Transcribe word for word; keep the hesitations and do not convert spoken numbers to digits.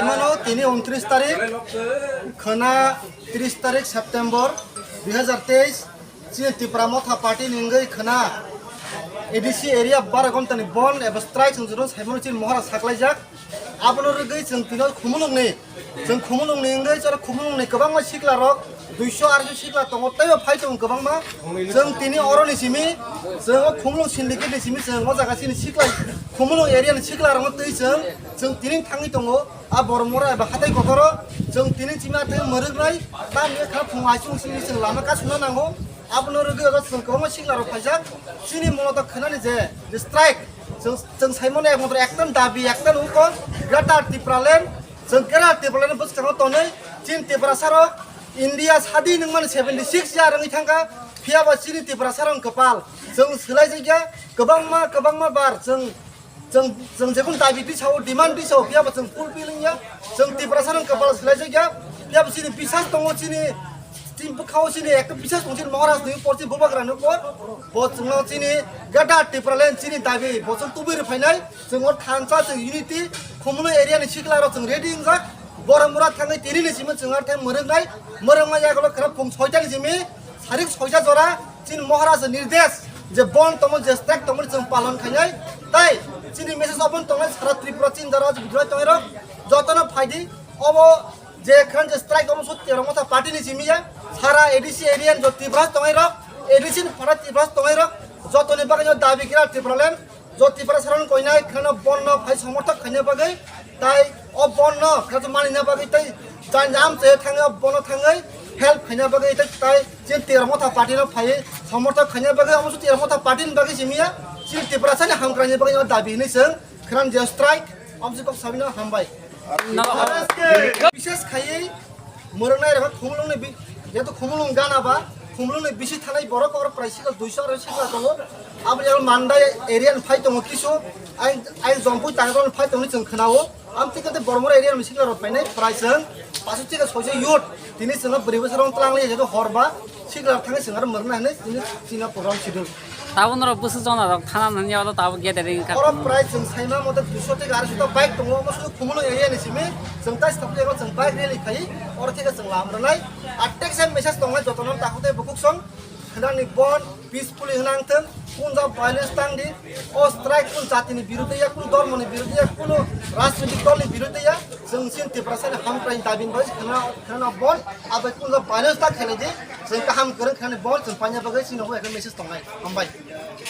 Mano tini untris tarik, khwna tris tarik September dui hazar teis, chini Tipra Motha Party ni wngwi khwna A D C area Baragonta ni bon eba strike chwng joro saimano chini mohora saklaijak. Abono rwgwi chwng tino khumulwngni, chwng khumulwngni wngwi chwng khumulwngni kwbangma sikla rok duiso arso sikla tongo, teibo phai tongo kwbangma. Chwng tini oroni simi, chwng o khumulwng syndicate ni simi chwng o jaga chini sikla, khumulwng area ni sikla rokno twi chwng, chwng tini thangwi tongo. A Boromura eba hatai kothoro chwng tini chima thai mwrwknai, tamni kha phung aisung simi chwng lama kasuna nango. Abono rwgwi odo chwng kwbangma sikla rok phaijak. Chini mono to khwnani je, je strike, chwng, chwng saimano ekmatro ektan dabi, ektan uko, Greater Tipraland. Chwng Greater Tipraland bwskango tonwi chini Tiprasa rok India sadi nungmani seventy six ya rwngwi thangkha, phiyaba chini Tiprasa rok kwpal chwng swlaijakya kwbangma, kwbangma bar chwng Chwng, chwng jekun dabi tisao, demand tisao, phiyaba chwng fulfill wngya. Chwng Tiprasa rok kwpal swlaijakya. Phiyaba chini bisas tongo, chini, chini bwkhao chini ekta bisas tongo, chini Maharaj ni por, chini Bubagra ni por. Bo chwngno chini Greater Tipraland chini dabi, bo chwng tubui rwphainai. Chwng o thansa, chwng unity, Khumulwng area ni sikla rok chwng ready wngjak. Boromura thangwi tini ni simi chwng ar thang mwrwknai. Mwrwkma yagulo khwra phung soita ni simi. Sarik soita jora chini Maharaj nirdesh je bon tomo je strike tomo chwng palon khainai. Tai chini message open tongnai sara Tripura chini jora je bidrai tongnai rok jotono phaidi obo je khan je strike omo sut Tipra Motha party ni simi ya sara A D C area jo Tripura tongnai rok A D C ni para Tripura tongnai rok jotoni bagwi no dabi kira Tipraland. Jo Tiprasa rok koinai kheno bonno phai somorthok khaina bagwi tai o bonno khato manina bagwi tai jani amche thangwi o bonno thangwi help khaina bagwi tai tai chini Tipra Motha party no phai somorthok khaina bagwi omo Tipra Motha party ni bagwi simiya chini Tiprasa ni hamkraini bagwi o dabi hinwi chwng khwran je strike omo kok sabino hambai. Bishes khaiwi Mwrwknai rok Khumulwngni bi-, jehetu Khumulwng gana ba, Khumulwngni bisi thanai borok oro prai sikal duiso aro sikal tongo. Abo ni aro Mandai area ni phai tongo kisu, ai, ai Jompui Tangroni phai tongni chwng khwnao. Am thik khe Bormura area ni sikla rok phainai prai chwng pasu thik khe soise youth. Tini chwngno bwrwi bwsarok tlang lai jehetu hor ba sikla rok thangwi chwng aro mwrwknai hinwi tini chini program schedule. Tabuk norok bwswk jona rok thana nani oro tabuk gathering wngkha. Oro prai chwng saima mote duiso thik arsho ta bike tongo, omo sulu Khumulwng area ni simi chwng tai stop ego chwng bike rally khai oro thik chwng lam rwnai. Atek se message tongnai jotono takhuk tei bukhuk song khwnani bon peacefully hwnang thwng, kunja violence tang di, o strike kun jatini birudhe ya, kun dhormoni birudhe ya, kun rajnitik dolni birudhe ya, chwng sin Tiprasani hamkrai dabi bai khwna, khwna bon, abai kunja violence ta khainai di, chwng kaham kwrwng khwnani bon chwng paina bagwi chini bo ekta message tongnai. Hambai.